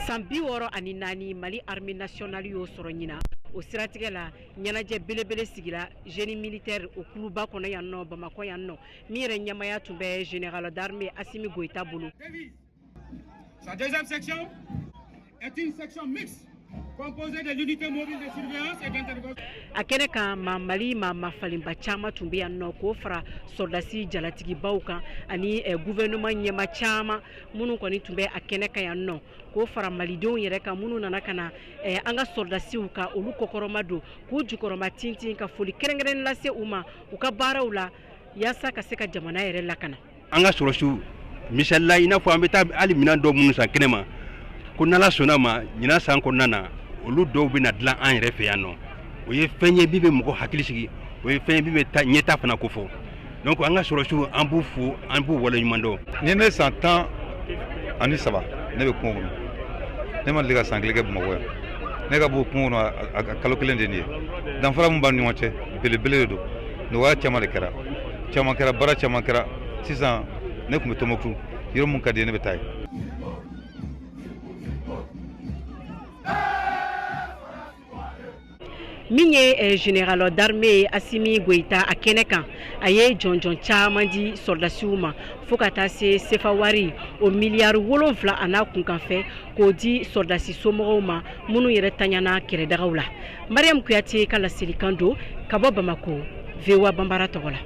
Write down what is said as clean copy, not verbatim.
San 64, Mali armée nationale y'o sɔrɔ ɲinan. O siratigɛ la, ɲɛnajɛ belebele sigira génie militaire o kuluba kɔnɔ yan nɔ, Bamakɔ yan nɔ, min yɛrɛ ɲɛmaya tun bɛ général d'armée Assimi Goïta bolo. Sa deuxième section est une section mixte composée de l'unité mobile de surveillance et d'intervention. A kɛnɛ kan, ma Mali maa mafalenba caman tun bɛ yan nɔ, k'o fara sɔrɔdasi jalatigibaw kan ani gouvernement ɲɛma caman minnu kɔni tun bɛ a kɛnɛ kan yan nɔ, k'o fara malidenw yɛrɛ kan minnu nana ka na an ka sɔrɔdasiw ka olu kɔkɔrɔma don, k'u jukɔrɔma tintin, ka foli kɛrɛnkɛrɛn lase u ma u ka baaraw la, yaasa ka se ka jamana yɛrɛ lakana. An ka sɔrɔsiw, misalila, i n'a fɔ an bɛ taa hali minɛn dɔw minnu san kɛnɛma, ko n'Ala sɔnna ma, ɲinan san kɔnɔna na, olu dɔw bɛna dilan an yɛrɛ fɛ yan nɔ. O ye fɛn ye min bɛ mɔgɔ hakili sigi, o ye fɛn ye min bɛ taa ɲɛta fana ko fɔ. Donc an ka sɔrɔsiw, an b'u fo, an b'u waleɲuman dɔn. Ni ne san 13, ne bɛ kungo kɔnɔ. Ne ma deli ka san 1 kɛ Bamakɔ yan. Ne ka bɔ kungo kɔnɔ a kalo 1 de nin ye. Danfara min b'an ni ɲɔgɔn cɛ, belebele de don. Nɔgɔya caman de kɛra, caman kɛra, baara caman kɛra. Sisan ne tun bɛ Tɔnbukutu, yɔrɔ min ka di ye, ne bɛ taa yen. Min ye général d'armée Assimi Goïta, a kɛnɛ kan, a ye jɔnjɔn caman di sɔrɔdasiw ma, fo ka taa se sefa wari o miliyari 7 a n'a kunkanfɛ, k'o di sɔrɔdasi somɔgɔw ma minnu yɛrɛ taɲana kɛlɛdagaw la. Mariam Kuyate ka laselikan don ka bɔ Bamakɔ, VOA Banbara tɔgɔ la.